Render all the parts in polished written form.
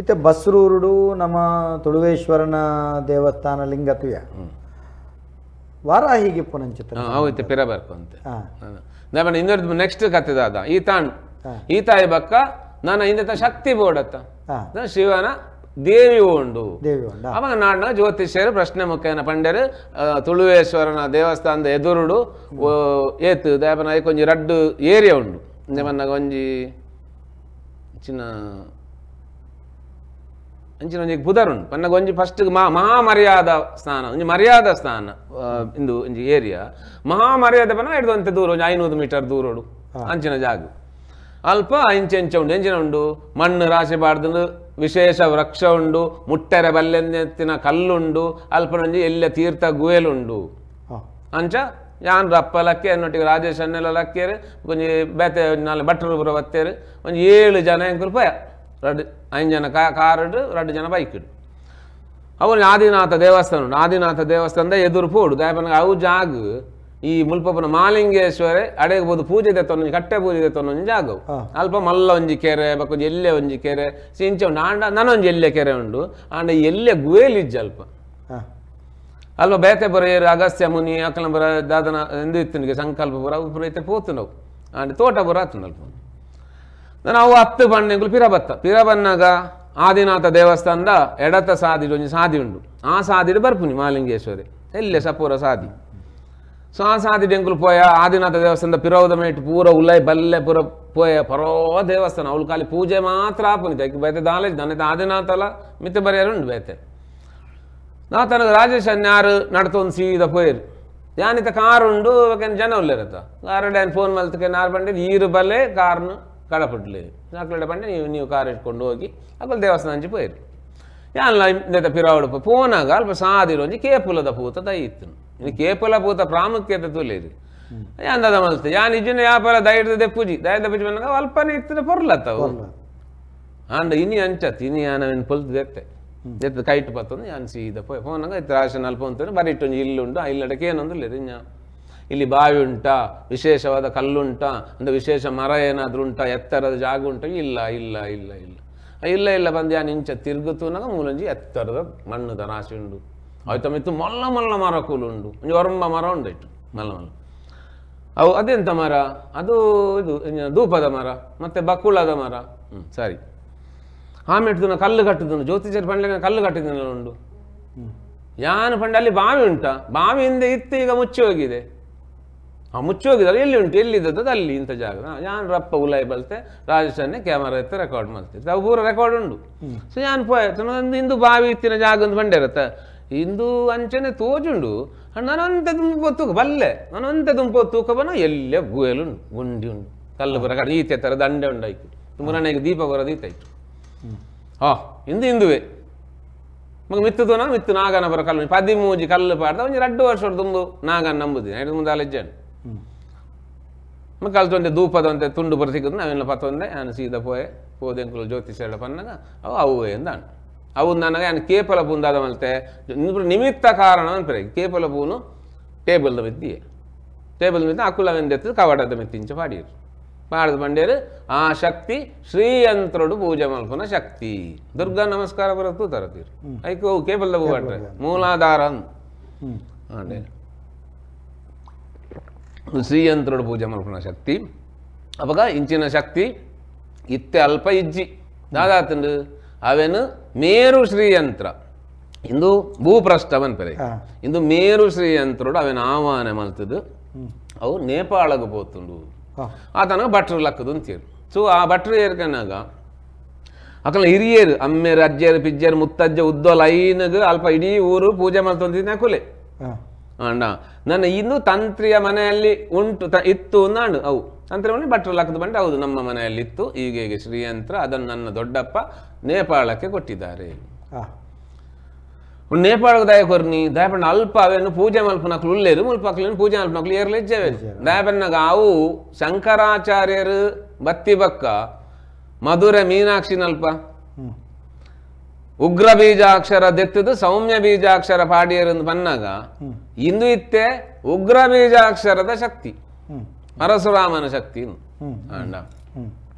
ಇತ್ತೆ ಬಸ್ರೂರುಡು ನಮ್ಮ ತುಳುವೇಶ್ವರನ ದೇವಸ್ಥಾನ ಲಿಂಗತ್ವಯ ವಾರಾಹಿಗೆ ಪುನಂಚಿತ ಅವು ಇತ್ತೆ ಪಿರ ಬರ್ಕೊಂತೆ ನಮ್ಮ ಇನ್ನೊಂದು ನೆಕ್ಸ್ಟ್ ಕತೆ ದಾದ ಈ ತಾಣ್ ಈ ತಾಯಿ ಬಕ್ಕ ನಾನು ಇಂದ ಶಕ್ತಿ ಬೋಡತ್ತ ಶಿವನ ದೇವಿ ಉಂಡು ಅವಾಗ ನಾಡಿನ ಜ್ಯೋತಿಷ್ಯರು ಪ್ರಶ್ನೆ ಮುಖೇನ ಪಂಡ್ಯರು ತುಳುವೇಶ್ವರನ ದೇವಸ್ಥಾನದ ಎದುರುಡು ಏತು ದೇವನ ಒಂಜಿ ರಡ್ಡು ಏರಿಯಾ ಉಂಡು ದೇವನ ಒಂಜಿ ಚಿನ್ನ ಅಂಚಿನ ಒಂಜಿ ಬುಧರ್ ಉಂಡು ಪನ್ನಗ ಒಂಜಿ ಫಸ್ಟ್ ಮಹಾಮರ್ಯಾದ ಸ್ಥಾನ ಒಂಜಿ ಮರ್ಯಾದ ಸ್ಥಾನ ಇಂದು ಒಂಜಿ ಏರಿಯಾ ಮಹಾಮರ್ಯಾದ ಪನ್ನ ಹಿಡ್ದು ದೂರ ಒಂಜಿ 500 ಮೀಟರ್ ದೂರೋಡು ಅಂಚಿನ ಜಾಗ ಅಲ್ಪ ಇಂಚೆಂಚ ಉಂಡು ಎಂಚಿನ ಉಂಡು ಮಣ್ಣು ರಾಶಿ ಬಾರ್ದು ವಿಶೇಷ ವೃಕ್ಷ ಉಂಡು ಮುಟ್ಟೆರೆ ಬಲ್ಲೆತ್ತಿನ ಕಲ್ಲುಂಡು ಅಲ್ಪನೊಂಜಿ ಎಲ್ಲ ತೀರ್ಥ ಗುವೆಲುಂಡು ಅಂಚ ಯಾನ್ ರಪ್ಪ ಲಕ್ಕೆ ಅನ್ನೊಟ್ಟಿಗೆ ರಾಜೇಶ್ ಅನ್ನೆಲ್ಲ ಲಕ್ಕೇರು ಒಂಜಿ ಬೇತೆ ನಾಲ್ ಭಟ್ರು ಪೂರ ಬತ್ತೇರು ಒಂಜಿ 7 ಜನ ಎಂಕುಲು ಪೋಯ ರಡ್ಡು 5 ಜನ ಕಾರುಡು 2 ಜನ ಬೈಕ್ ಅವು ಆದಿನಾಥ ದೇವಸ್ಥಾನ ಉಂಡು ಆದಿನಾಥ ದೇವಸ್ಥಾನದ ಎದುರು ಪೋಡು ದಾಯಪನ ಅವು ಜಾಗ ಈ ಮುಲ್ಪಪ್ಪನ ಮಾಲಿಂಗೇಶ್ವರ ಅಡೆಗೆ ಬೋದು ಪೂಜೆ ದೆತ್ತೊಂದು ಕಟ್ಟೆ ಪೂಜೆ ದೆತ್ತೊಂದು ಜಾಗವು ಅಲ್ಪ ಮಲ್ಲ ಒಂಜಿ ಕೆರೆ ಬಕ್ಕೊಂಜಿ ಎಲ್ಲೆ ಒಂಜಿ ಕೆರೆ ಸಿಂಚ ಉಂಡು ಆಂಡ ನನೊಂಜಿ ಎಲ್ಲೆ ಕೆರೆ ಉಂಡು ಆಂಡ ಎಲ್ಲೆ ಗುವೇಲಿಜ್ಜ ಅಲ್ಪ ಅಲ್ಪ ಬೇತೆ ಬರ ಏರು ಅಗಸ್ತ್ಯ ಮುನಿ ಅಕಲ ಬರ ದಾದನ ಎಂದು ಇತ್ತಿನಿಗೆ ಸಂಕಲ್ಪ ಪುರ ಅವು ಪುರ ಇತ್ತೆ ಪೋತು ಆಂಡ ತೋಟ ಪುರ ಆತುಂಡು ಅಲ್ಪ ನಾನು ಅವು ಹತ್ತು ಬಣ್ಣಗಳು ಪಿರ ಬತ್ತ ಪಿರ ಬನ್ನಾಗ ಆದಿನಾಥ ದೇವಸ್ಥಾನದ ಎಡತ ಸಾದಿ ಒಂಜಿ ಸಾದಿ ಉಂಡು ಆ ಸಾದಿಡು ಬರ್ಪುನಿ ಮಾಲಿಂಗೇಶ್ವರಿ ಎಲ್ಲೆ ಸಪೂರ ಸಾದಿ ಸೊ ಆ ಸಾದಿ ಡೆಂಕುಲು ಪೋಯ ಆದಿನಾಥ ದೇವಸ್ಥಾನದ ಪಿರೋದ ಮೇಟ್ ಪೂರ ಉಲೈ ಬಲ್ಲೆ ಪೂರ ಪೋಯ ಪರೋ ದೇವಸ್ಥಾನ ಅವಳು ಖಾಲಿ ಪೂಜೆ ಮಾತ್ರ ಆಪುನಿ ಐಕ್ ಬೇತೆ ದಾಲೇಜ್ ನನ್ನತೆ ಆದಿನಾಥಲ ಮಿತ್ತೆ ಬರೆಯರು ಉಂಡು ಬೇತೆ ನಾ ತನಗೆ ರಾಜೇಶ್ ಅನ್ಯಾರು ನಡ್ತೊಂದು ಸೀದ ಪೋಯರು ಯಾನಿತ ಕಾರ್ ಉಂಡು ಜನ ಉಲ್ಲೇರತ್ತ ಕಾರಡೆ ಏನು ಫೋನ್ ಮಲ್ತಕ್ಕೆ ನಾರು ಬಂಡೆ ಈರು ಬಲ್ಲೆ ಕಾರ್ನು ಕಡಪಡ್ಲಿ ನಾಲ್ಕಡೆ ಬಂಡೆ ನೀವು ನೀವು ಕಾರ್ ಇಟ್ಕೊಂಡು ಹೋಗಿ ಅಕ್ಕಲು ದೇವಸ್ಥಾನ ಅಂಚಿ ಪೋಯರು ಯಾನ್ಲ ಇಂದ ಪಿರಾವಡು ಪೋನಾಗ ಅಲ್ಪ ಸಾದಿರು ಒಂಜಿ ಕೇಪುಲದ ಪೂತ ದೈ ಇತ್ತು ಇನ್ನು ಕೇಪುಲ ಪೂತ ಪ್ರಾಮುಖ್ಯತೆ ತುಲೇರಿ ಯಾನ್ ದಾದ ಮಲ್ತೆ ಯಾನ್ ಇಜ್ಜಿನ ಯಾಪಲ ದೈಡ್ದ ದೆಪ್ಪುಜಿ ದೈದ ಪೂಜಿ ಬಂದಾಗ ಅಲ್ಪನೆ ಇತ್ತಿನ ಪೊರ್ಲತ್ತವು ಆಂಡ ಇನಿ ಅಂಚತ್ ಇನಿ ಯಾನವೇನು ಪೊಲ್ತು ದೆತ್ತೆ ದೆತ್ತ ಕೈಟ್ ಪತ್ತೊಂದು ಯಾನ್ ಸೀದ ಪೋಯ್ ಫೋನಾಗ ಇತ್ತು ರಾಶನ್ ಅಲ್ಪ ಅಂತಾರೆ ಬರೀ ಒಂಜಿ ಇಲ್ಲುಂಟು ಆ ಇಲ್ಲಡಕ್ಕೆ ಏನೊಂದು ಇನ್ನ ಇಲ್ಲಿ ಬಾವಿ ಉಂಟಾ ವಿಶೇಷವಾದ ಕಲ್ಲುಂಟಾ ಅಂದರೆ ವಿಶೇಷ ಮರ ಏನಾದರೂ ಉಂಟಾ ಎತ್ತರದ ಜಾಗ ಉಂಟಾ ಇಲ್ಲ ಇಲ್ಲ ಇಲ್ಲ ಇಲ್ಲ ಇಲ್ಲ ಇಲ್ಲ ಬಂದು ಯಾನ್ ಇಂಚ ತಿರುಗುತ್ತೂನಾಗ ಮೂಲಂಜಿ ಎತ್ತರದ ಮಣ್ಣುದ ರಾಶಿ ಉಂಡು ಆಯ್ತು ಮಿತ್ತು ಮಲ್ಲ ಮಲ್ಲ ಮರ ಕೂಲು ಉಂಡು ಒಂಜಿ ಒರಂಬ ಮರ ಉಂಡು ಇಟ್ಟು ಮಲ್ಲ ಮಲ್ಲ ಅವು ಅದೆಂತ ಮರ ಅದು ಇದು ಧೂಪದ ಮರ ಮತ್ತು ಬಕ್ಕುಳದ ಮರ ಹ್ಞೂ ಸರಿ ಆಮೇಲೆ ಕಲ್ಲು ಕಟ್ಟುದನು ಜ್ಯೋತಿಷರ್ ಪಂಡ್ಲೆ ಕಲ್ಲು ಕಟ್ಟಿದನೆಲ್ಲ ಉಂಡು ಯಾನು ಪಂಡೆ ಅಲ್ಲಿ ಬಾವಿ ಉಂಟಾ ಬಾವಿ ಹಿಂದೆ ಇತ್ತು ಈಗ ಮುಚ್ಚಿ ಹೋಗಿದೆ ಆ ಮುಚ್ಚಿ ಹೋಗಿದಲ್ಲ ಎಲ್ಲಿ ಉಂಟು ಎಲ್ಲಿದ್ದದ್ದು ಅಲ್ಲಿ ಇಂಥ ಜಾಗ ಯಾನ್ ರಪ್ಪ ಉಲಾಯಿ ಬಲ್ತೆ ರಾಜೇಶನ್ನೇ ಕ್ಯಾಮರಾ ಇತ್ತು ರೆಕಾರ್ಡ್ ಮಾಡ್ತಿತ್ತು ಅವು ಪೂರ ರೆಕಾರ್ಡ್ ಉಂಡು ಸೊ ಯಾನ್ ಪೋಯ್ ಇಂದು ಬಾವಿ ಇತ್ತಿನ ಜಾಗ ಒಂದು ಬಂಡೆ ಇರತ್ತ ಇಂದು ಅಂಚನೆ ತೋಜುಂಡು ನಾನಂತೆ ದುಂಪು ತೂಕ ಬಲ್ಲೆ ನಾನಂತೆ ದುಂಪು ತೂಕ ಬನ ಎಲ್ಲೇ ಗುಯಲು ಉಂಡು ಗುಂಡಿ ಉಂಡು ಕಲ್ಲು ಬರ ಕಡೆ ಈತೆ ಥರ ದಂಡೆ ಉಂಡಾಯ್ತು ಮುರನೆಗೆ ದೀಪ ಬರೋದು ಈತಾಯ್ತು ಹಾ ಇಂದು ಇಂದುವೆ ಮಗ ಮಿತ್ತುದೋನ ಮಿತ್ತು ನಾಗನ ಬರ ಕಲ್ಲು 13 ಕಲ್ಲು ಪಾಡ್ದ ಒಂಜಿ 2 ವರ್ಷ ದುಂಬು ನಾಗನ ನಂಬುದಿ ಐದು ಮುಂದೆ ಅಲೆಜ್ಜಾನು ಮಕ್ಕಳು ಧೂಪದಂತೆ ತುಂಡು ಬರ ಸಿಕ್ಕದು ನಾವೆಲ್ಲ ಪತ್ತೊಂದೆ ನಾನು ಸೀದಾ ಪೋಯೆ ಪೋದೆಂಕುಲು ಜ್ಯೋತಿಷ್ಯರ ಪನ್ನಾಗ ಅವು ಅವು ಎಂದಾನು ಅವು ನನಗೆ ನಾನು ಕೇಪಲ ಪೂಂದಾದ ಮಲ್ತೆ ನಿಮಿತ್ತ ಕಾರಣ ಅನ್ಪರೆ ಕೇಪಲ ಪೂನು ಟೇಬಲ್ದ ಮಿತ್ತಿಯೆ ಟೇಬಲ್ ಮಿತ್ತ ಅಕುಲವೆಂದೆತ್ತದು ಕವಾಡದ ಮಿತ್ತಿಂಚ ಪಾಡಿಯರು ಪಾಡದ ಬಂಡೇರು ಆ ಶಕ್ತಿ ಶ್ರೀಯಂತ್ರಡು ಪೂಜೆ ಮಲ್ಪನ ಶಕ್ತಿ ದುರ್ಗಾ ನಮಸ್ಕಾರ ಬರತ್ತು ತರತೀರು ಐಕು ಕೇಬಲ್ದ ಹೂ ಆಡ್ರೆ ಮೂಲಾಧಾರ ಅಂಡೆ ಶ್ರೀಯಂತ್ರಡು ಪೂಜೆ ಮಲ್ಪನ ಶಕ್ತಿ ಅವಾಗ ಇಂಚಿನ ಶಕ್ತಿ ಇತ್ತೆ ಅಲ್ಪ ಇಜ್ಜಿ ದಾದಾತಂಡು ಅವೇನು ಮೇರು ಶ್ರೀಯಂತ್ರ ಇಂದು ಭೂಪ್ರಷ್ಠ ಅನ್ಪರೆ ಇಂದು ಮೇರು ಶ್ರೀಯಂತ್ರಡು ಅವೇನು ಆಹ್ವಾನ ಮಲ್ತದು ಅವು ನೇಪಾಳಗ ಪೋತುಂಡು ಆತನ ಭಟ್ರು ಲಕ್ಕದು ಅಂತೀರು ಸೊ ಆ ಭಟ್ರು ಏರ್ಕನಾಗ ಅಕಲ ಹಿರಿಯರು ಅಮ್ಮೇರು ಅಜ್ಜರು ಪಿಜ್ಜರು ಮುತ್ತಜ್ಜ ಉದ್ದೋ ಲೈನ್ಗ್ ಅಲ್ಪ ಇಡೀ ಊರು ಪೂಜೆ ಮಲ್ತೊಂದಿದ್ದ ಕುಲೆ ಅಣ್ಣ ನನ್ನ ಇನ್ನು ತಂತ್ರಿಯ ಮನೆಯಲ್ಲಿ ಉಂಟು ಇತ್ತು ಅಂದಾಂಡು ಅವು ತಂತ್ರಿಯ ಮನೆ ಭಟ್ರು ಲಕ್ಕದು ಬಂಡೆ ಹೌದು ನಮ್ಮ ಮನೆಯಲ್ಲಿ ಇತ್ತು ಈಗ ಹೀಗೆ ಶ್ರೀಯಂತ್ರ ಅದನ್ನು ನನ್ನ ದೊಡ್ಡಪ್ಪ ನೇಪಾಳಕ್ಕೆ ಕೊಟ್ಟಿದ್ದಾರೆ. ನೇಪಾಳಕ್ಕೆ ದಯ ಕೊರ್ನಿ ದಯಪಣ್ಣ ಅಲ್ಪ ಅವೇನು ಪೂಜೆ ಮಲ್ಪನಕ್ಲು ಉಲ್ಲೇರು ಮುಲ್ಪಕ್ಲೇನು ಪೂಜೆ ಮಲ್ಪನಕ್ಲು ಏರ್ಲಿಜ್ಜವೇನು ದಯಪಣ್ಣಗ ಅವು ಶಂಕರಾಚಾರ್ಯರು ಬತ್ತಿ ಬಕ್ಕ ಮಧುರ ಮೀನಾಕ್ಷಿನಲ್ಪ ಉಗ್ರ ಬೀಜಾಕ್ಷರ ದೆತ್ತದು ಸೌಮ್ಯ ಬೀಜಾಕ್ಷರ ಪಾಡಿಯರಂದು ಬನ್ನಾಗ ಇಂದು ಇತ್ತೆ ಉಗ್ರ ಬೀಜಾಕ್ಷರದ ಶಕ್ತಿ ಪರಶುರಾಮನ ಶಕ್ತಿ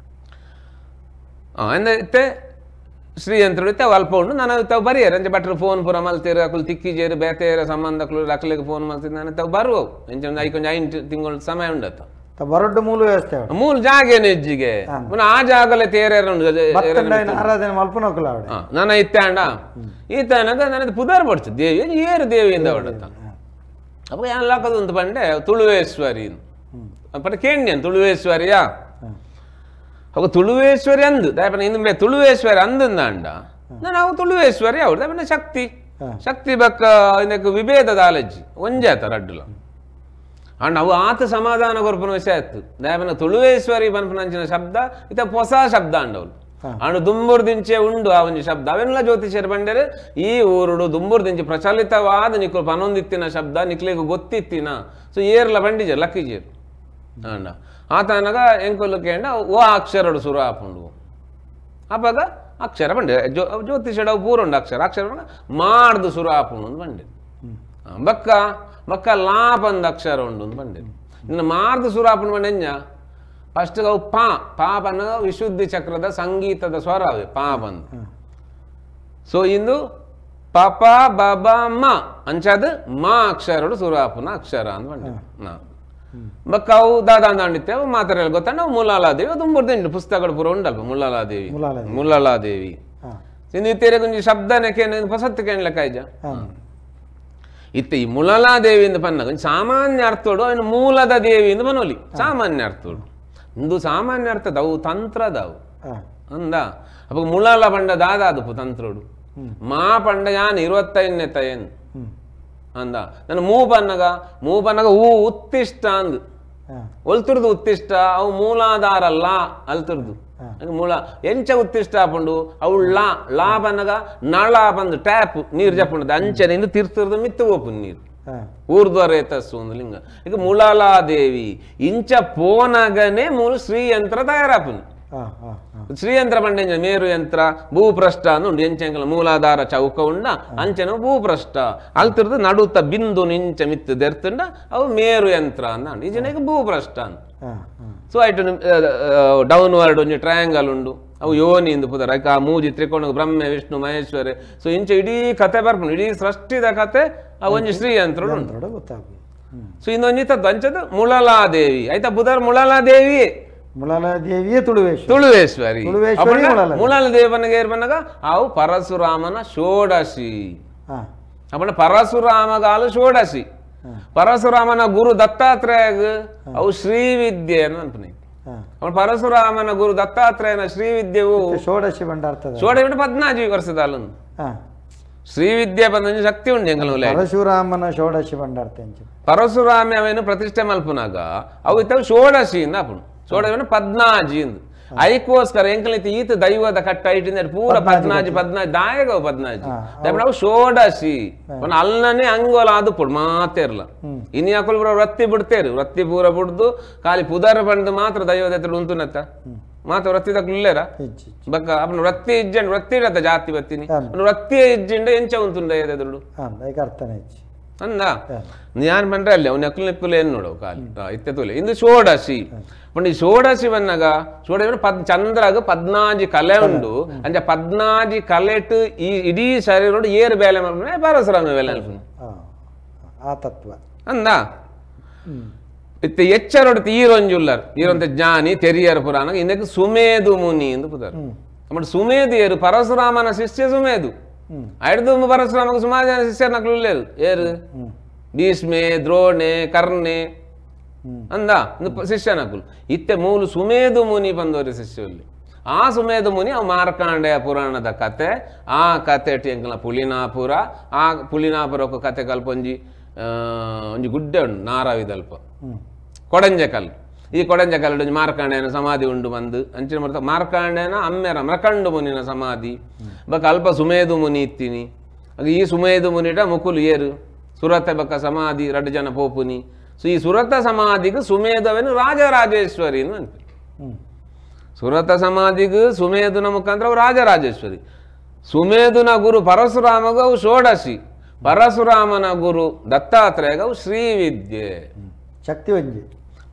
ಅಂಡ ಇತ್ತೆ ಶ್ರೀಯಂತ್ರಡು ಅಲ್ಪ ಉಂಡು ನಾನು ತಾವು ಬರಿಯರು ಅಂಚೆ ಭಟ್ರು ಫೋನ್ ಪೂರ ಮಲ್ತೇರು ಅಕುಲು ತಿಕ್ಕಿಜೇರು ಬೇತೇರ ಸಂಬಂಧಕುಲು ಅಕ್ಲೆಗ್ ಫೋನ್ ಮಲ್ತಿದ್ದು ನಾನು ತಾವು ಬರುವವು ಎಂಚ ಐಕೊಂಜ 5 ತಿಂಗಳು ಸಮಯ ಉಂಡತ್ತ ಬರೊಡ್ಡು ಮೂಲ ವ್ಯವಸ್ಥೆ ಮೂಲ ಜಾಗೇನೆ ಹೆಜ್ಜಿಗೆ ಪುನಃ ಆ ಜಾಗಲೇ ತೇರೇರು ಆರಾಧನೆ ಮಲ್ಪನೋಕುಲ ನಾನು ಇತ್ತಾಂಡ ಈತನಗ ನನಗೆ ಪುದರ್ ಪಡ್ಚು ದೇವಿ ಏರು ದೇವಿಯಿಂದ ಹೊಡತ್ತ ಅಪ್ಪ ಏನು ಲಾಕದು ಅಂತ ಪಂಡೆ ತುಳುವೇಶ್ವರಿ ಪಟ್ಟ ಕೇಣ್ಯನ್ ತುಳುವೇಶ್ವರಿಯಾ ಅವ ತುಳುವೇಶ್ವರಿ ಅಂದು ದಾಯಪನ ಇಂದು ತುಳುವೇಶ್ವರಿ ಅಂದಂದಾಂಡ ನಾನು ಅವು ತುಳುವೇಶ್ವರಿ ಅವ್ರು ದಾಯಪನ ಶಕ್ತಿ ಶಕ್ತಿ ಬಕ್ಕ ಇದಕ್ಕೆ ವಿಭೇದದ ಆಲಜ್ಜಿ ಒಂಜಾತ ರಡ್ಡುಲ ಅಂಡ್ ಅವು ಆತ ಸಮಾಧಾನ ಕೊರ್ಪನ ವಿಷಯ ಆಯ್ತು ದಾಯಪನ ತುಳುವೇಶ್ವರಿ ಪನ್ಪನಂಚಿನ ಶಬ್ದ ಇತ ಹೊಸ ಶಬ್ದ ಅಂಡವಳು ಅಂಡು ದುಂಬುರ್ ದಿಂಚೆ ಉಂಡು ಆ ಒಂಜಿ ಶಬ್ದ ಅವೆಲ್ಲ ಜ್ಯೋತಿಷ್ಯರು ಬಂದರೆ ಈ ಊರುಡು ದುಂಬುರ್ ದಿಂಚೆ ಪ್ರಚಲಿತವಾದ ನಿಕ್ಲು ಪನೊಂದಿತ್ತಿನ ಶಬ್ದ ನಿಕ್ಲಿಗೆ ಗೊತ್ತಿತ್ತಿನ ಸೊ ಏರ್ಲ ಬಂಡಿಜರ್ ಲಕ್ಕಿಜೇರು ಅಂಡ ಆತನಗ ಎಂಕೊಲು ಕೇಂಡ ಓ ಅಕ್ಷರಡು ಸುರು ಆಪುಂಡು ಅಪಗ ಅಕ್ಷರ ಬಂಡೆ ಜ್ಯೋತಿಷಡ ಪೂರುಂಡು ಅಕ್ಷರ ಅಕ್ಷರ ಮಾಡ್ದು ಸುರು ಆಪುಂಡು ಅಂತ ಬಂಡೆ ಬಕ್ಕ ಬಕ್ಕ ಲಾಪಂದ ಅಕ್ಷರ ಉಂಡು ಅಂತ ಬಂಡೆ ಇನ್ನು ಮಾಡ್ದು ಸುರು ಆಪುಂಡು ಬಂಡೆ ಎಂಜ ಫಸ್ಟ್ ಅವು ಪಾ ಪಾ ಪನ್ನಗ ವಿಶುದ್ಧಿ ಚಕ್ರದ ಸಂಗೀತದ ಸ್ವರ ಅವೆ ಪಾ ಬಂದು ಸೊ ಇಂದು ಪಪ ಬಬ ಮ ಅಂಚಾದ ಮಾ ಅಕ್ಷರಡು ಸುರು ಆಪುನ ಅಕ್ಷರ ಅಂತ ಬಂಡೆ ನಾ ಬಕ್ಕ ಅವು ದಾದಾ ಅಂದಿತ್ತೇವೆ ಮಾತಾಡಲು ಗೊತ್ತಾ ನಾವು ಮುಲಾಲಾದೇವಿ ಅದು ಒಂಬತ್ತು ಪುಸ್ತಕಗಳು ಪೂರ ಉಂಡಲ್ಪ ಮುಲಾಲಾದೇವಿ ಮುಲಾಲಾದೇವಿ ಇನ್ನು ಕೊಂಚ ಶಬ್ದನೇ ಕೇನ ಹೊಸತ್ತು ಕೇಳಲಿಕ್ಕೆ ಆಯ್ಜ ಇತ್ತೆ ಈ ಮುಲಾಲಾದೇವಿ ಎಂದು ಪನ್ನ ಕೊಂಚ ಸಾಮಾನ್ಯ ಅರ್ಥೋಡು ಅವನು ಮೂಲದ ದೇವಿ ಎಂದು ಬನೋಲಿ ಸಾಮಾನ್ಯ ಅರ್ಥೋಡು ಇಂದು ಸಾಮಾನ್ಯ ಅರ್ಥದವು ತಂತ್ರದವು ಅಂದ ಅಪ್ಪ ಮುಲಾಲ ಪಂಡ ದಾದಾದುಪು ತಂತ್ರೋಡು ಮಾ ಪಂಡ ಯಾನ್ 25ನೇ ತಯನ್ ಅಂದ ನಾನು ಮೂ ಪನ್ನಗ ಮೂ ಪನ್ನಗ ಹೂ ಉತ್ತಿಷ್ಟ ಅಂದು ಒಲ್ತುರ್ದು ಉತ್ತಿಷ್ಟ ಅವು ಮೂಲಾಧಾರ ಲಾ ಅಲ್ತುರ್ದು ಮೂಲ ಎಂಚ ಉತ್ತಿಷ್ಟ ಆಪುಂಡು ಅವು ಲಾ ಲಾ ಪನ್ನಗ ನಳ ಬಂದು ಟ್ಯಾಪ್ ನೀರು ಜಪ್ಪುಂಡು ಅಂಚನೆ ತಿರ್ತುರ್ದು ಮಿತ್ತು ಓಪು ನೀರು ಊರ್ಧ್ವರೇತಸ್ಸು ಒಂದು ಲಿಂಗ ಈಗ ಮುಲಾಲಾದೇವಿ ಇಂಚ ಪೋನಗನೆ ಮೂಲ ಶ್ರೀಯಂತ್ರ ತಯಾರಾಪುನು ಶ್ರೀಯಂತ್ರ ಪಂಡೆಂಜ ಮೇರು ಯಂತ್ರ ಭೂಪ್ರಷ್ಠ ಅಂದು ಎಂಚೆಂಕಲ ಮೂಲಾಧಾರ ಚೌಕ ಉಂಡ ಅಂಚನ ಭೂಪ್ರಷ್ಠ ಅಲ್ತಿರ್ದು ನಡುತ್ತ ಬಿಂದು ನಿಂಚ ಮಿತ್ತು ದೆರ್ತುಂಡ ಅವು ಮೇರು ಯಂತ್ರ ಅಂದ ಈ ಜನಕ್ಕೆ ಭೂಪ್ರಷ್ಠ ಅಂತ ಸೊ ಐಟು ಡೌನ್ವರ್ಡ್ ಒಂಜಿ ಟ್ರಯಾಂಗಲ್ ಉಂಡು ಅವು ಯೋನಿ ಇಂದು ಪುದರ್ ಆ ಮೂಜಿ ತ್ರಿಕೋಣ ಬ್ರಹ್ಮ ವಿಷ್ಣು ಮಹೇಶ್ವರ ಸೊ ಇಂಚ ಇಡೀ ಕತೆ ಬರ್ಪುಂಡು ಇಡೀ ಸೃಷ್ಟಿದ ಕತೆ ಆ ಒಂಜಿ ಶ್ರೀಯಂತ್ರ ಉಂಟು ಸೊ ಇನ್ನೊಂಜಿ ತದ್ದು ಅಂಚದು ಮುಳಲಾದೇವಿ ಆಯ್ತಾ ಬುಧರ್ ಮುಳಲಾದೇವಿ ಮುಳಲಾದೇವಿಯೇ ತುಳುವೇಶ್ವರಿ ತುಳುವೇಶ್ವರಿ ಮುಳಲಾದೇವಿ ಬನ್ನಗ ಏರ್ ಬನ್ನಗ ಅವು ಪರಶುರಾಮನ ಷೋಡಶಿ ಅಪ್ಪಣ ಪರಶುರಾಮಗಾಲು ಷೋಡಶಿ ಪರಶುರಾಮನ ಗುರು ದತ್ತಾತ್ರೇಯಗ ಅವು ಶ್ರೀವಿದ್ಯೆ ಅನ್ಪನೆ ಅವನು ಪರಶುರಾಮನ ಗುರು ದತ್ತಾತ್ರೇಯನ ಶ್ರೀವಿದ್ಯೆವು ಷೋಡಶಿ ಬಂಡಾರ್ತದ ಷೋಡಶಿ 14 ವರ್ಷದ ಅಲ್ಲೊಂದು ಶ್ರೀವಿದ್ಯೆ ಬಂದ ಶಕ್ತಿ ಉಂಟು ಎಂಗಲ ಪರಶುರಾಮನ ಷೋಡಶಿ ಬಂಡಾರ್ತ ಪರಶುರಾಮ ಅವೇನು ಪ್ರತಿಷ್ಠೆ ಮಲ್ಪುನಾಗ ಅವು ಇತ್ತವು ಷೋಡಶಿ ಇಂದ ಅಪ್ಪನು ಷೋಡಶಿ 14 ಇಂದು ಐಕೋಸ್ಕರ ಎಂಕಲೈತಿ ಈತ ದೈವದ ಕಟ್ಟ ಐಟಿಂದ ಪೂರ 14 14 ದಾಯಗವು 14 ದಯಮಾಡಿ ಷೋಡಶಿ ಅಲ್ಲನೇ ಅಂಗೋಲ ಅದು ಪುಡ್ ಮಾತೇರ್ಲ ಇನ್ನು ಯಾಕೊಲ್ ಪೂರ ವೃತ್ತಿ ಬಿಡ್ತೇರು ವೃತ್ತಿ ಪೂರ ಬಿಡ್ದು ಖಾಲಿ ಪುದರ ಬಂದು ಮಾತ್ರ ದೈವದ ಹತ್ರ ಉಂಟುನತ್ತ ಮಾತ್ರ ವೃತ್ತಿ ತಕ್ಲೇರ ಬಕ್ಕ ಅಪ್ಪನ ವೃತ್ತಿ ಇಜ್ಜಂಡ್ ವೃತ್ತಿ ಇಡತ್ತ ಜಾತಿ ಬತ್ತೀನಿ ವೃತ್ತಿ ಇಜ್ಜಿಂಡ ಎಂಚ ಉಂಟು ದೈವದ ಎದುರು ಅಂದ ഞാൻ ಪಂಡ್ರೆ ಅಲ್ಲಿ ಅವನ ಅಕ್ಕಲು ನೆಕ್ಕುಲು ಏನು ನೋಡು ಖಾಲಿ ಇತ್ತೆ ತೋಲೆ ಇಂದು ಷೋಡಶಿ ಪಂಡ ಈ ಷೋಡಶಿ ಬನ್ನಾಗ ಷೋಡಶಿ ಚಂದ್ರಾಗ 14 ಕಲೆ ಉಂಡು ಅಂಚ 14 ಕಲೆಟ್ ಈ ಇಡೀ ಶರೀರ ಏರು ಬೇಲೆ ಮಲ್ಪುನೆ ಪರಶುರಾಮ ಬೇಲೆ ಮಲ್ಪುನೆ ಆ ತತ್ವ ಅಂದ ಇತ್ತೆ ಎಚ್ಚರೊಡ್ತು ಈರೊಂಜುಲ್ಲರ್ ಈರೊಂತ ಜ್ಞಾನಿ ತೆರಿಯರ್ ಪುರಾಣ ಇಂದಕ್ಕೆ ಸುಮೇದು ಮುನಿ ಎಂದು ಪುದಾರ್ ಅಮ್ಮ ಸುಮೇದು ಏರು ಪರಶುರಾಮನ ಶಿಷ್ಯ ಸುಮೇದು ಐಡ್ದು ಪರಶುರಾಮకు ಸುಮಾರು ಜನ ಶಿಷ್ಯರು ನಕಲು ಇಲ್ಲೇರು ಏರು ಭೀಷ್ಮೆ ದ್ರೋಣೆ ಕರ್ಣೆ ಅಂದ ಶಿಷ್ಯ ನಕುಲು ಇತ್ತೆ ಮೂಲು ಸುಮೇದು ಮುನಿ ಬಂದವರು ಶಿಷ್ಯಲ್ಲಿ ಆ ಸುಮೇದು ಮುನಿ ಅವು ಮಾರ್ಕಾಂಡೆಯ ಪುರಾಣದ ಕತೆ ಆ ಕತೆ ಎಂಕಲ ಪುಲಿನಾಪುರ ಆ ಪುಲಿನಾಪುರಕ್ಕೆ ಕತೆ ಕಲ್ಪೊಂಜಿ ಒಂಜಿ ಗುಡ್ಡೆ ಉಂಡು ನಾರಾವಿದಲ್ಪ ಕೊಡಂಜಕಲ್ ಈ ಕೊಡಂಜಕಲ್ ಒಂಜಿ ಮಾರ್ಕಾಂಡೆಯನ ಸಮಾಧಿ ಉಂಡು ಬಂದು ಅಂಚಿನ ಬರ್ತ ಮಾರ್ಕಾಂಡೆಯನ ಅಮ್ಮೆರ ಮೃಕಂಡು ಮುನಿನ ಸಮಾಧಿ ಬಕ್ಕ ಅಲ್ಪ ಸುಮೇದು ಮುನಿ ಇತ್ತೀನಿ ಆಗ ಈ ಸುಮೇದು ಮುನಿಟ ಮುಕುಲು ಏರು ಸುರತ ಬಕ್ಕ ಸಮಾಧಿ ರಡ್ಡು ಜನ ಪೋಪುನಿ ಸೊ ಈ ಸುರತ ಸಮಾಧಿಗೆ ಸುಮೇಧವೇನು ರಾಜರಾಜೇಶ್ವರಿ ಅಂತ ಸುರತ ಸಮಾಧಿಗೆ ಸುಮೇಧುನ ಮುಖಾಂತರ ಅವು ರಾಜರಾಜೇಶ್ವರಿ ಸುಮೇಧುನ ಗುರು ಪರಶುರಾಮಗ ಅವು ಷೋಡಶಿ ಪರಶುರಾಮನ ಗುರು ದತ್ತಾತ್ರೇಯಗ ಅವು ಶ್ರೀವಿದ್ಯೆ ಶಕ್ತಿ ಒಂಜಿ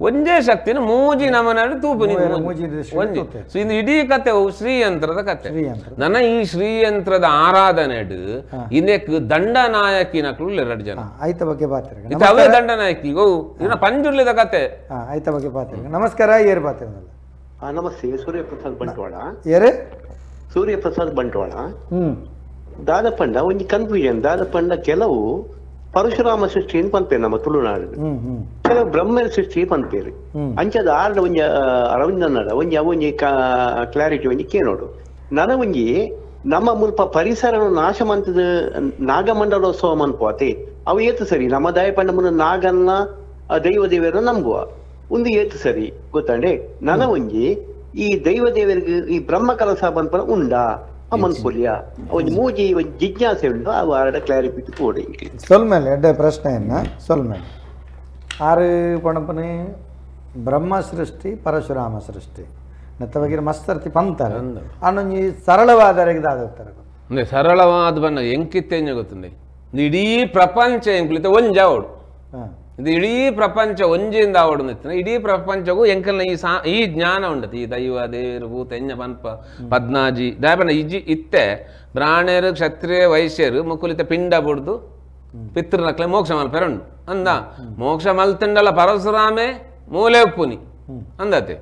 ಒಂಜೇ ಶಕ್ತಿನ ಮೂಜಿ ನಮನ ತೂಪುನಿ ಒಂಜಿ. ಸೊ ಇಂದು ಇಡೀ ಕತೆ ಶ್ರೀಯಂತ್ರದ ಕತೆ. ನನ್ನ ಈ ಶ್ರೀಯಂತ್ರದ ಆರಾಧನೆ ಇಂದಕ್ಕೆ ದಂಡನಾಯಕಿನಕ್ಲು ಎರಡು ಜನ ಆಯ್ತ ಬಗ್ಗೆ ಪಾತ್ರ ಅವೇ ದಂಡನಾಯಕಿ ಗೋ ಇನ್ನ ಪಂಜುರ್ಲಿದ ಕತೆ ಆಯ್ತ ಬಗ್ಗೆ ಪಾತ್ರ. ನಮಸ್ಕಾರ, ಏರು ಪಾತ್ರ. ನಮಸ್ತೆ, ಸೂರ್ಯಪ್ರಸಾದ್ ಬಂಟ್ವಾಳ. ಏರು ಸೂರ್ಯಪ್ರಸಾದ್ ಬಂಟ್ವಾಳ. ದಾದಪಂಡ ಒಂಜಿ ಕನ್ಫ್ಯೂಷನ್. ದಾದಪಂಡ ಕೆಲವು ಪರಶುರಾಮ ಸೃಷ್ಟಿ ಪನ್ಪೇರು ನಮ್ಮ ತುಳುನಾಡು, ಕೆಲವು ಬ್ರಹ್ಮನ ಸೃಷ್ಟಿ ಪನ್ಪೇರು. ಅಂಚದ ಆರ್ಡ ಒಂಜಿ ಅರವಿಂದನಡ ಒಂಜಿ ಅವೊಂಜಿ ಕ್ಲಾರಿಟಿ ಒಂಜಿ ಕೇನೋಡು. ನನ ಒಂಜಿ ನಮ್ಮ ಮುಲ್ಪ ಪರಿಸರ ನಾಶ ಮಂತದ ನಾಗಮಂಡಲೋತ್ಸವ ಮನ್ಪುವಾತೆ ಅವು ಏತು ಸರಿ? ನಮ್ಮ ದಾಯಪಂಡ ಮುನ್ನ ನಾಗನ್ನ ದೈವ ದೇವರನ್ನ ನಂಬುವ ಒಂದು ಏತು ಸರಿ ಗೊತ್ತಂಡೆ? ನನ ಒಂಜಿ ಈ ದೈವ ದೇವರಿಗೆ ಈ ಬ್ರಹ್ಮ ಕಲಸ ಪನ್ಪನ ಉಂಡಾ ಮನ್ಪುಲಿಯ ಒಂಜಿ ಮೂಜಿ ಒಂಜಿ ಜಿಜ್ಞಾಸೆ ಉಂಟು. ಅವು ಆರ್ಡ ಕ್ಲಾರಿಫಿಟಿ ಕೊಡಿ ಸೊಲ್ಮೇಲೆ ಎಡ್ಡೆ ಪ್ರಶ್ನೆಯನ್ನ ಸೊಲ್ಮೇಲೆ. ಆರು ಪಣಪನೆ ಬ್ರಹ್ಮ ಸೃಷ್ಟಿ ಪರಶುರಾಮ ಸೃಷ್ಟಿ ನೆತ್ತವಾಗಿ ಮಸ್ತರ್ತಿ ಪಂತಾರೆ ಅನ್ನೊಂಜಿ ಸರಳವಾದ ದಾದಾಗ್ತಾರೆ. ಅಂದ್ರೆ ಸರಳವಾದ ಬಣ್ಣ ಎಂಕಿತ್ತೆಂಜ ಗೊತ್ತುಂಡೆ ಇಡೀ ಪ್ರಪಂಚ ಎಂಕುಲಿತ ಒಂಜಾವಡು. ಇದು ಇಡೀ ಪ್ರಪಂಚ ಒಂಜಿಂದ ಆವಡು ನಿತ್ತಿನ ಇಡೀ ಪ್ರಪಂಚಗೂ ಎಂಕಲ್ನ ಈ ಈ ಜ್ಞಾನ ಉಂಡತಿ. ಈ ದೈವ ದೇವರು ಭೂತ ಎಂಜ ಪನ್ಪ ಪದ್ನಾಜಿ ದಾಯಪನ ಇಜ್ಜಿ ಇತ್ತೆ ಬ್ರಾಹ್ಮಣರು ಕ್ಷತ್ರಿಯ ವೈಶ್ಯರು ಮುಕುಲಿತ ಪಿಂಡ ಬುಡ್ದು ಪಿತೃನಕ್ಲೆ ಮೋಕ್ಷ ಮಲ್ಪೆರುಂಡು ಅಂದ. ಮೋಕ್ಷ ಮಲ್ತಂಡಲ ಪರಶುರಾಮೆ ಮೂಲೆ ಉಪ್ಪುನಿ ಅಂದತೆ.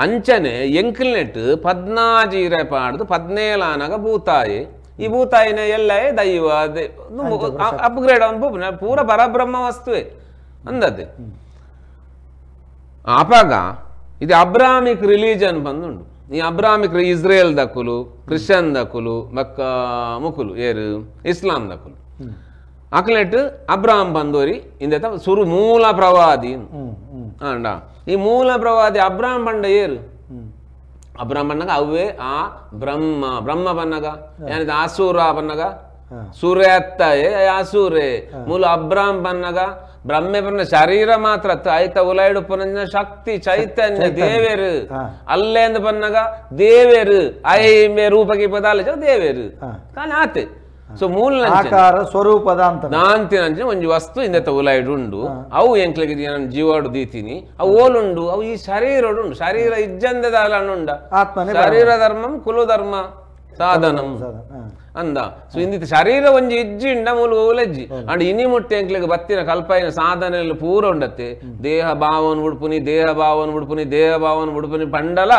ಅಂಚನೆ ಎಂಕಲ್ನೆಟ್ ಪದ್ನಾಜಿ ಪಾಡ್ದು ಪದ್ನೇಲಾನಗ ಭೂತಾಯಿ. ಈ ಭೂತಾಯಿನ ಎಲ್ಲ ದೈವ ಅಪ್ಗ್ರೇಡ್ ಅವನ್ ಪೂಪುನ ಪೂರ ಪರಬ್ರಹ್ಮ ವಸ್ತುವೆ ಅಂದತೆ. ಆಪಾಗ ಇದು ಅಬ್ರಾಮಿಕ್ ರಿಲಿಜನ್ ಬಂದುಂಡು. ಈ ಅಬ್ರಾಮಿಕ್ ಇಸ್ರೇಲ್ ದಕ್ಕುಲು, ಕ್ರಿಶ್ಚಿಯನ್ ದಕ್ಕುಲು, ಬಕ್ಕ ಮುಕುಲು ಏರು ಇಸ್ಲಾಂ ದಕ್ಕುಲು ಅಕ್ಲೆಟ್ ಅಬ್ರಾಮ್ ಬಂದೋರಿ ಇಂದ ಸುರು ಮೂಲ ಪ್ರವಾದಿ ಅಂಡ. ಈ ಮೂಲ ಪ್ರವಾದಿ ಅಬ್ರಾಮ್ ಬಂಡ ಏರು ಅಬ್ರಾಮ್ ಬಣ್ಣಗ ಅವೇ ಆ ಬ್ರಹ್ಮ ಬ್ರಹ್ಮ ಬನ್ನಗ ಏನಿದೆ ಆಸೂರ ಬನ್ನಗ ಸೂರ್ಯತ್ತಾಯೇ ಆಸೂರೇ ಮೂಲ ಅಬ್ರಾಮ್ ಬನ್ನಗ ಬ್ರಹ್ಮೆ ಬನ್ನ ಶರೀರ ಮಾತ್ರ ಆಯ್ತ ಉಲಾಯ್ಡು ಪುನಂಜ ಶಕ್ತಿ ಚೈತನ್ಯ ದೇವೇರು ಅಲ್ಲೇಂದು ಬನ್ನಗ ದೇವೇರು I May ರೂಪಕ್ಕೆ ಪದಾಲ ದೇವೇರು కానీ ಆತೆ. ಸೊ ಮೂಲ ಆಕಾರ ಸ್ವರೂಪದ ಅಂತ ದಾಂತಿನಂಚಿನ ಒಂಜಿ ವಸ್ತು ಇಂದೆತ್ತ ಉಲಾಯ್ಡು ಉಂಡು. ಅವು ಎಂಕ್ಲೆಗೆ ಜೀವಾಡು ದೀತೀನಿ ಅವು ಓಲುಂಡು ಅವು ಈ ಶರೀರೋಡು ಶರೀರ ಇಜ್ಜಂದೆದಾಲ ಉಂಡ. ಶರೀರ ಧರ್ಮಂ ಕುಲು ಧರ್ಮ ಸಾಧನಂ ಅಂದ. ಸೊ ಇಂದಿತ್ತ ಶರೀರ ಒಂಜಿ ಇಜ್ಜಿ ಇಂಡ ಮೂಲ ಓಲೆಜ್ಜಿ ಅಂಡ್ ಇನಿ ಮುಟ್ಟೆ ಎಂಕ್ಲೆಗೆ ಬತ್ತಿನ ಕಲ್ಪಾಯಿನ ಸಾಧನೆಯಲ್ಲಿ ಪೂರ ಉಂಡತ್ತೆ. ದೇಹ ಭಾವನ್ ಉಡುಪುನಿ ದೇಹ ಭಾವನ್ ಉಡುಪುನಿ ದೇಹ ಭಾವನ್ ಉಡುಪುನಿ ಪಂಡಲ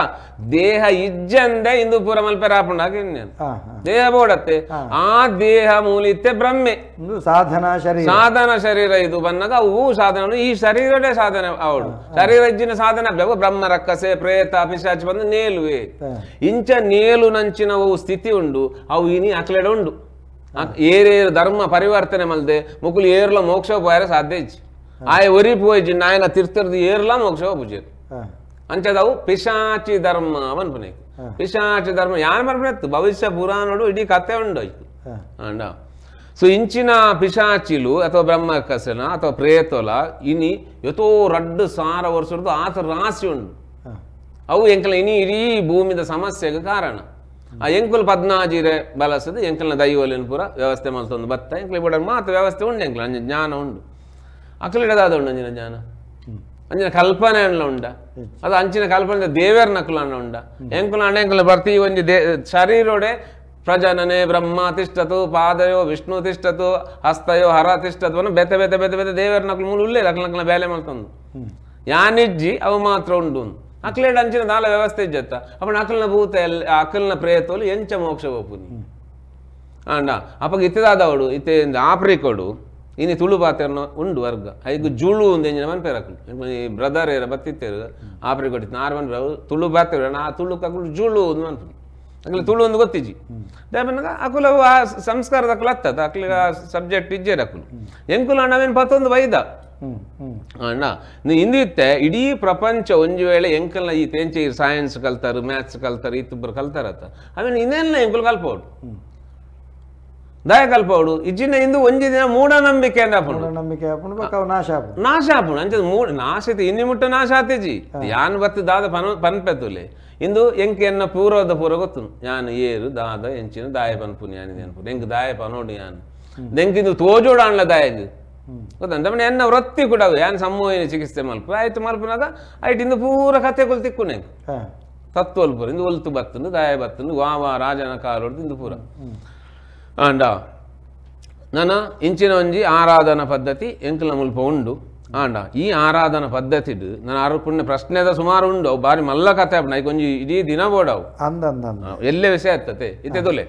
ದೇಹ ಇಜ್ಜಂದೆ ಇಂದು ಪೂರ ಮಲ್ಪೆರಾಪುಂಡ ದೇಹ ಬೋಡತ್ತೆ. ಆ ದೇಹ ಮೂಲಿತ್ತೆ ಬ್ರಹ್ಮೆ ಸಾಧನ ಶರೀರ ಸಾಧನ ಶರೀರ ಇದು ಬನ್ನಗ ಅವು ಸಾಧನ ಈ ಶರೀರದೇ ಸಾಧನೆ ಅವಳು ಶರೀರ ಇಜ್ಜಿನ ಸಾಧನ ಬ್ರಹ್ಮ ರಕ್ಕಸೆ ಪ್ರೇತ ಪಿಶಾಚಿ ಬಂದು ನೇಲುವೆ ಇಂಚ ನೇಲು ನಂಚಿನ ಅವು ಸ್ಥಿತಿ ಉಂಡು. ಅವು ಇನಿ ಅಕ್ಲೆಡ ಉಂಡು ಏರೇರು ಧರ್ಮ ಪರಿವರ್ತನೆ ಮಲ್ದೆ ಮುಕುಲು ಏರ್ಲ ಮೋಕ್ಷ ಪೋಯರೆ ಸಾಧ್ಯ ಇಜ್ಜಿ. ಆಯ ಒರಿ ಪೋಯಿಜಿ ನಾಯನ ತಿರ್ತರ್ದು ಏರ್ಲ ಮೋಕ್ಷ ಪೂಜೆ ಅಂಚದವು ಪಿಶಾಚಿ ಧರ್ಮ ಮನ್ಪುನೆ. ಪಿಶಾಚಿ ಧರ್ಮ ಯಾನ್ ಮನ್ಪುನೆತ್ತು ಭವಿಷ್ಯ ಪುರಾಣಡು ಇಡೀ ಕತೆ ಉಂಡು ಅಂಡ. ಸೊ ಇಂಚಿನ ಪಿಶಾಚಿಲು ಅಥವಾ ಬ್ರಹ್ಮಕಸನ ಅಥವಾ ಪ್ರೇತೋಲ ಇನಿ ಯಥೋ ರಡ್ಡು ಸಾರ ವರ್ಷದ್ದು ಆತ ರಾಶಿ ಉಂಡು. ಅವು ಎಂಕಲ ಇನಿ ಇಡೀ ಭೂಮಿದ ಸಮಸ್ಯೆಗೆ ಕಾರಣ. ಆ ಎಂಕುಲು ಪದ್ನಾಜಿರೆ ಬಲಸದು ಎಂಕಲ್ನ ದೈವಲಿನ ಪೂರ ವ್ಯವಸ್ಥೆ ಮಲ್ತೊಂದು ಬತ್ತ ಎಂಕಲ್ ಇಬೋಡ ಮಾತ್ರ ವ್ಯವಸ್ಥೆ ಉಂಡು ಎಂಕಲ್ ಅಂಜ ಜ್ಞಾನ ಉಂಡು. ಅಕ್ಲಿಡದಾದ ಉಂಡು ಅಂಜಿನ ಜ್ಞಾನ ಅಂಜಿನ ಕಲ್ಪನೆ ಅಣ್ಣ ಉಂಡ ಅದು ಅಂಚಿನ ಕಲ್ಪನೆ ದೇವೇರ್ ನಕುಲ ಅಣ್ಣ ಉಂಡ ಎಂಕುಲ ಅಣ್ಣ ಎಂಕುಲ ಬರ್ತಿ ಒಂಜಿ they ಶರೀರೋಡೆ ಪ್ರಜನನೆ ಬ್ರಹ್ಮ ತಿಷ್ಟತು ಪಾದಯೋ ವಿಷ್ಣು ತಿಷ್ಟತು ಹಸ್ತಯೋ ಹರ ತಿಷ್ಟತು ಬೆತೆ ಬೆತೆ ಬೆತೆ ಬೆತೆ ದೇವೇರ್ ನಕುಲು ಮೂಲ ಉಳ್ಳೇ ಅಕ್ಲ ನಕಲ ಬೇಲೆ ಮಲ್ತೊಂದು ಯಾನಿಜ್ಜಿ ಅವು ಮಾತ್ರ ಉಂಡು. ಅಕ್ಲೇಡ್ ಅಂಚಿನ ದಾಲ ವ್ಯವಸ್ಥೆ ಇಜ್ಜತ್ತ ಅಪ್ಪಣ ಅಕಲ್ನ ಭೂತ ಎಲ್ ಅಕಲ್ನ ಪ್ರೇತೋಲು ಎಂಚ ಮೋಕ್ಷ ಬೋಪುನಿ ಅಂಡ. ಅಪ್ಪಗ ಇತ್ತದಾದವಡು ಇತ್ತೆ ಆಫ್ರಿಕೋಡು ಇನಿ ತುಳು ಪಾತೆರ್ನ ಉಂಡು ವರ್ಗ ಐಗು ಜುಳು ಒಂದು ಎಂಜಿನ ಮನ್ಪೇರು ಅಕುಲು ಈ ಬ್ರದರ್ ಏರ ಬತ್ತಿತ್ತೇರು ಆಫ್ರಿಕೋಡು ನಾರು ಮನ್ಪೇರು ತುಳು ಬಾತೇರು ಆ ತುಳು ಅಕುಲು ಜುಳು ಒಂದು ಮನ್ಪುನಿ ಅಕುಲು ತುಳು ಒಂದು ಗೊತ್ತಿಜ್ಜಿ ದೇವನಾಗ ಅಕುಲು ಆ ಸಂಸ್ಕಾರದ ಅಕುಲು ಅತ್ತದ ಅಕ್ಲಿಗೆ ಆ ಸಬ್ಜೆಕ್ಟ್ ಇಜ್ಜೇರು ಅಕುಲು ಎಂಕುಲು ಅಣ್ಣವೇನು ಪತ್ತೊಂದು ಬೈದ ಅಣ್ಣ ಇಂದಿತ್ತೆ ಇಡೀ ಪ್ರಪಂಚ ಒಂಜಿ ವೇಳೆ ಎಂಕಲ್ನ ಈ ತೇಂಚೆ ಸೈನ್ಸ್ ಕಲ್ತಾರು ಮ್ಯಾಥ್ಸ್ ಕಲ್ತಾರು ಇತ್ತಿಬ್ಬರು ಕಲ್ತಾರತ್ತ ಆಮೇಲೆ ಇನ್ನೆಲ್ಲ ಎಂಕುಲು ಕಲ್ಪೋಡು ದಯ ಕಲ್ಪೋಡು ಇಜ್ಜಿನ ಇಂದು ಒಂಜಿ ದಿನ ಮೂಢನಂಬಿಕೆ ಮೂಢನಂಬಿಕೆ ನಾಶ ನಾಶ ಆಪುಂಡು ಅಂಚ ಮೂಢ ನಾಶ ಇನ್ನಿ ಮುಟ್ಟ ನಾಶ ಆತೇಜಿ ಯಾನ್ ಬತ್ತು ದಾದ ಪನ್ಪೆತುಲೆ ಇಂದು ಎಂಕ್ ಎನ್ನ ಪೂರ್ವದ ಪೂರ್ವ ಗೊತ್ತು ಯಾನ್ ಏರು ದಾದ ಎಂಚಿನ ದಾಯ ಪನ್ಪುನಿ ಯಾನ್ ಅನ್ಪುನಿ ಎಂಕ್ ದಾಯ ಪನೋಡು ಯಾನ್ ದೆಂಕ್ ಇಂದು ತೋಜೋಡು ಅಣ್ಲ ದಾಯಗ್ ಗೊತ್ತಂದ್ರೆ ಎನ್ನ ವೃತ್ತಿ ಕೂಡ ಯಾನ್ ಸಮ್ಮೋಹಿನಿ ಚಿಕಿತ್ಸೆ ಮಲ್ಪ ಆಯ್ತು ಮಲ್ಪನಾಗ ಐಟ್ ಇಂದು ಪೂರ ಕಥೆಗಳು ತಿಕ್ಕುನೆ ತತ್ವಲ್ ಪೂರ ಇಂದು ಒಲ್ತು ಬತ್ತುಂಡು ದಾಯ ಬತ್ತುಂಡು ವಾವ ರಾಜನ ಕಾಲೊಡ್ದು ಇಂದು ಪೂರ ಆಂಡ ನನ ಇಂಚಿನ ಒಂಜಿ ಆರಾಧನಾ ಪದ್ಧತಿ ಎಂಕಲ ಮುಲ್ಪ ಉಂಡು ಆಂಡ ಈ ಆರಾಧನಾ ಪದ್ಧತಿಡು ನಾನು ಆರು ಪ್ರಶ್ನೆದ ಸುಮಾರು ಉಂಡು ಅವು ಬಾರಿ ಮಲ್ಲ ಕಥೆ ಆಪುಂಡು ಐಕ್ ಒಂಜಿ ಇಡೀ ದಿನ ಬೋಡವು ಎಲ್ಲೇ ವಿಷಯ ಆಗ್ತತೆ ಇತ್ತೆ ತೊಲೆ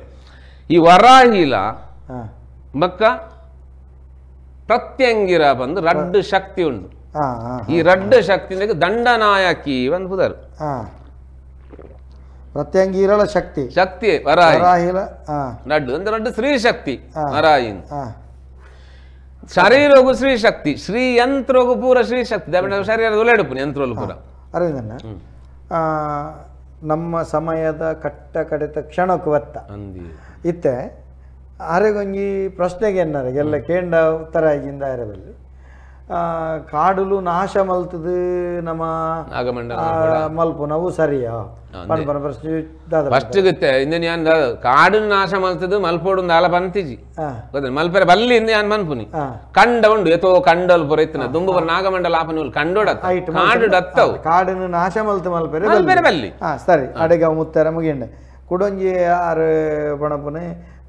ಈ ವರಾಹಿಲ ಬಕ್ಕ ಪ್ರತ್ಯಂಗಿರ ಬಂದು ರಡ್ಡು ಶಕ್ತಿ ಉಂಡು ಈ ರಡ್ಡು ಶಕ್ತಿ ದಂಡನಾಯಕಿ ಒಂದು ಪುದರ್ ಪ್ರತ್ಯಂಗಿರಲ ಶಕ್ತಿ ಶಕ್ತಿ ವರಾಹಿ ರಡ್ಡು ಅಂದ್ರೆ ರಡ್ಡು ಸ್ತ್ರೀ ಶಕ್ತಿ ವರಾಹಿ ಶರೀರಗು ಶ್ರೀ ಶಕ್ತಿ ಶ್ರೀ ಯಂತ್ರಗು ಪೂರ ಶ್ರೀ ಶಕ್ತಿ ಶರೀರದ ಉಲೆಡುಪು ಯಂತ್ರಲು ಪೂರ ಅರವಿಂದಣ್ಣ ನಮ್ಮ ಸಮಯದ ಕಟ್ಟ ಕಡೆತ ಕ್ಷಣಕ್ಕೂ ಒತ್ತ ಇತ್ತೆ ಆರೆಗೊಂಜಿ ಪ್ರಶ್ನೆಗೆ ಎನ್ನಾರ ಎಲ್ಲ ಕೇಂಡ ಉತ್ತರ ಆಗಿಂದ ಆರೆಬಲ್ಲಿ ಕಾಡುಲು ನಾಶ ಮಲ್ತದು ನಮ್ಮ ಮಲ್ಪುನವು ಸರಿಯಾ ಪ್ರಶ್ನೆ ಫಸ್ಟ್ ಇಂದ ಕಾಡು ನಾಶ ಮಲ್ತದು ಮಲ್ಪೋಡು ಆಲ ಪಂತಿಜಿ ಮಲ್ಪೆರೆ ಬಲ್ಲಿ ಇಂದ ಯಾನ್ ಮನ್ಪುನಿ ಕಂಡ ಉಂಡು ಎತೋ ಕಂಡಲ್ ಪುರ ಇತ್ತಿನ ದುಂಬು ಪುರ ನಾಗಮಂಡಲ ಆಪನ ಕಂಡೋಡ ಕಾಡು ಡತ್ತವು ಕಾಡನ್ನು ನಾಶ ಮಲ್ತು ಮಲ್ಪೆರೆ ಮಲ್ಪೆರೆ ಬಲ್ಲಿ ಸರಿ ಅಡೆಗ ಮುತ್ತರ ಮುಗಿಂಡೆ ಕುಡೊಂಜಿ ಆರು ಪಣಪುನೆ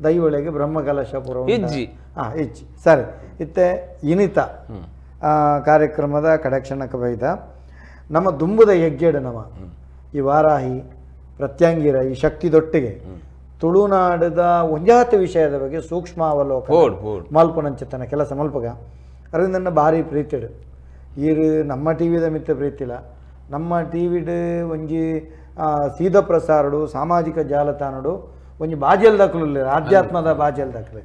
ದೈವಳಿಗೆ ಬ್ರಹ್ಮಕಲಶ ಪುರ ಇಜ್ಜಿ ಇಜ್ಜಿ ಸರಿ ಇತ್ತೆ ಇನಿತ ಕಾರ್ಯಕ್ರಮದ ಕಡಕ್ಷಣಕ್ಕೆ ಬೈದ ನಮ್ಮ ದುಂಬುದ ಯಜ್ಞೆಡು ನಮ್ಮ ಈ ವಾರಾಹಿ ಪ್ರತ್ಯಂಗಿರ ಈ ಶಕ್ತಿದೊಟ್ಟಿಗೆ ತುಳುನಾಡದ ಒಂಜಾತ ವಿಷಯದ ಬಗ್ಗೆ ಸೂಕ್ಷ್ಮಾವಲೋಕ ಮಲ್ಪುನಂಚಿತನ ಕೆಲಸ ಮಲ್ಪಗ ಅರವಿಂದನ್ನ ಭಾರಿ ಪ್ರೀತಿಡು ಈರು ನಮ್ಮ ಟಿ ವಿದ ಮಿತ್ತ ಪ್ರೀತಿಲ್ಲ ನಮ್ಮ ಟಿ ವಿಡ್ ಒಂಜಿ ಸೀದ ಪ್ರಸಾರಡು ಸಾಮಾಜಿಕ ಜಾಲತಾಣಡು ಒಂಜಿ ಬಾಜೆಲ್ ದಾಖಲು ಆಧ್ಯಾತ್ಮದ ಬಾಜೆಲ್ ದಾಖಲೆ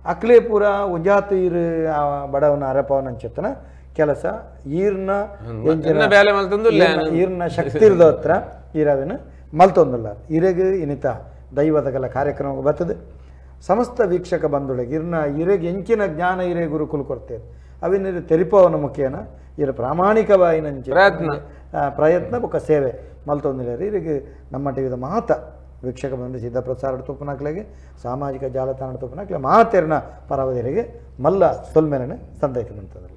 ಅಕ್ಲೆ ಪೂರ ಒಂಜಾತ ಈರು ಬಡವನ ಅರಪವನಂಚಿತನ ಕೆಲಸ ಈರ್ನ ಈರ್ನ ಶಕ್ತಿ ಇರ್ದ ಹತ್ರ ಈರವಿನ ಮಲ್ತೊಂದುಲ್ಲ ಇರೆಗ್ ಇನಿತ ದೈವದಗಲ ಕಾರ್ಯಕ್ರಮ ಬರ್ತದೆ ಸಮಸ್ತ ವೀಕ್ಷಕ ಬಂಧುಳಿಗೆ ಇರ್ನ ಇರೆಗ್ ಎಂಚಿನ ಜ್ಞಾನ ಇರೆ ಗುರುಕುಲು ಕೊಡ್ತೇವೆ ಅವಿನ ತೆರಿಪವನ ಮುಖೇನ ಇರ ಪ್ರಾಮಾಣಿಕವಾಯಿನಂಚೆ ಪ್ರಯತ್ನ ಬೊಕ್ಕ ಸೇವೆ ಮಲ್ತೊಂದಿಲ್ಲ ಇರೆಗ್ ನಮ್ಮ ಟಿವಿದ ಮಾತ ವೀಕ್ಷಕ ಬಂಧು ಸಿದ್ಧ ಪ್ರಸಾರ ತುಪ್ಪನಾಕ್ಲೆಗೆ ಸಾಮಾಜಿಕ ಜಾಲತಾಣ ತುಪ್ಪನಾಕ್ಲೆ ಮಾತೆರ್ನ ಪರವದಿರಿಗೆ ಮಲ್ಲ ಸೊಲ್ಮೆಲನೆ ಸಂದೈಕೆ ಬಂತದಲ್ಲ.